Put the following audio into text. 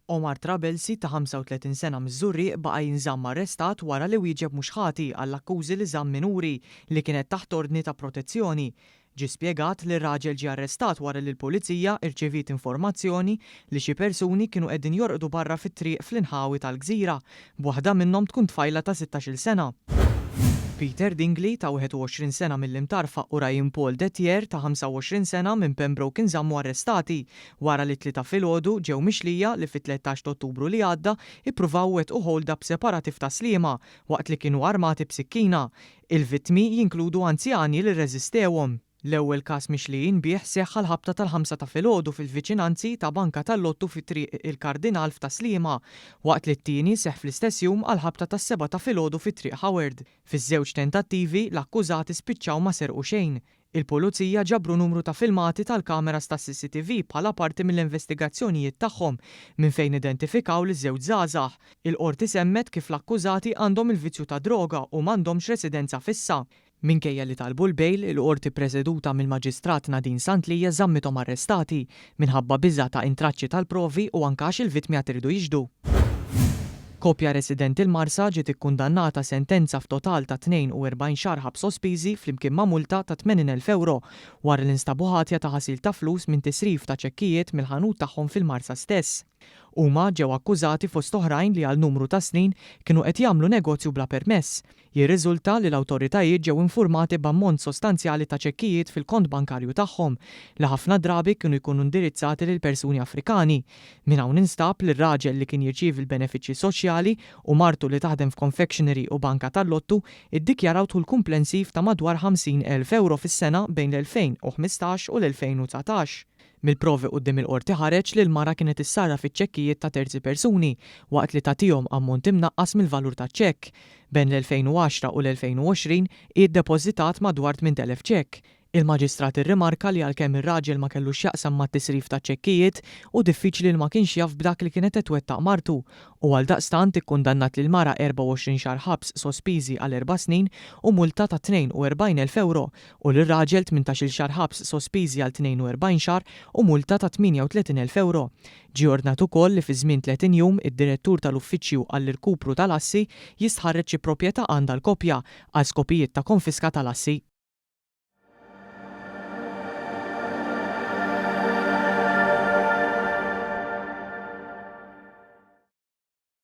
Omar Trabelsi ta' 35 sena miż-Żurrieq baqa' jinżamm arrestat wara li wieġeb mhux ħati għall-akkużi li żamm minuri li kienet taħt ordni ta' protezzjoni. Ġie spjegat li r-raġel ġie arrestat wara li l-Pulizija rċeviet informazzjoni li xi persuni kienu qegħdin jorqdu barra fit-triq fl-inħawi tal-Gżira, b'waħda minnhom tkun tfajla ta' 16-il sena. Peter Dingli ta' 21 sena mill-Imtarfa u Ryan Paul Dethier ta' 25 sena minn Pembroke inżammu arrestati wara li t-Tlieta filgħodu ġew mixlija li fit-13 t'Ottubru li għadda ippruvaw iwettqu hold-up separati f'Tas-Sliema waqt li kienu armati b'sikkina. Il-vittmi jinkludu anzjani li rreżistewhom. L-ewwel każ mixlijin bih seħħ għall-ħabta tal-ħamsa ta' filgħodu fil-viċinanzi ta' Banka tal-Lottu fi Triq il-Kardinal f'Tas-Sliema, waqt li t-tieni seħħ fl-istess jum għall-ħabta tas-sebgħa ta' filgħodu fi Triq Howard. Fiż-żewġ tentattivi, l-akkużati spiċċaw ma serqu xejn. Il-Pulizija ġabru numru ta' filmati tal-kameras tas-CCTV bħala parti mill-investigazzjonijiet tagħhom minn fejn identifikaw liż-żewġ żgħażagħ. Il-Qorti semmet kif l-akkużati għandhom il-vizzju tad-droga u m'għandhomx residenza fissa. Minkejja li talbu l-bail, il-Qorti ppreseduta mill-Maġistrat Nadine Sant Lia żammithom arrestati minħabba biża' ta' intraċċi tal-provi u anke għax il-vittmi għad iridu jixhdu. Koppja residenti l-Marsa ġiet ikkundannata sentenza f'total ta' 42 xahar ħabs sospiżi flimkien ma' multa ta' 80,000 ewro wara li nstabu ħatja ta' ħasil ta' flus minn tisrif ta' ċekkijiet mill-ħanut tagħhom fil-Marsa stess. Huma ġew akkużati fost oħrajn li għal numru ta' snin kienu qed jagħmlu negozju bla permess. Jirriżulta li l-awtoritajiet ġew infurmati b'ammont sostanzjali ta' ċekkijiet fil-kont bankarju tagħhom li ħafna drabi kienu jkunu indirizzati lil persuni Afrikani. Minn hawn instab li r-raġel li kien jirċievi l-benefiċċji soċjali u martu li taħdem f'confectionery u banka tal-lottu iddikjaraw dħul komplensiv ta' madwar 50,000 ewro fis-sena bejn l-2015 u l-2019. Mill-provi quddiem il-Qorti ħareġ li l-mara kienet issarraf iċ-ċekkijiet ta' terzi persuni waqt li tagħtihom ammont imnaqqas mill-valur taċ-ċekk. Bejn l-2010 u l-2020 hi ddepożitat madwar 8,000 ċekk. Il-Maġistrat irrimarka li għalkemm ir-raġel ma kellux x'jaqsam mat-tisrif taċ-ċekkijiet, hu diffiċli li ma kienx jaf b'dak li kienet qed twettaq martu u għaldaqstant ikkundannat lill-mara 24 xahar ħabs sospiżi għal erba' snin u multa ta' 42,000 ewro u lir-raġel 18-il xahar ħabs sospiżi għal 42 xahar u multa ta' 38,000 ewro. Ġie ordnat ukoll li fi żmien 30 jum id-Direttur tal-Uffiċċju għall-Irkupru tal-Assi jistħarreġ xi proprjetà għandha l-koppja għal skopijiet ta' konfiska tal-assi.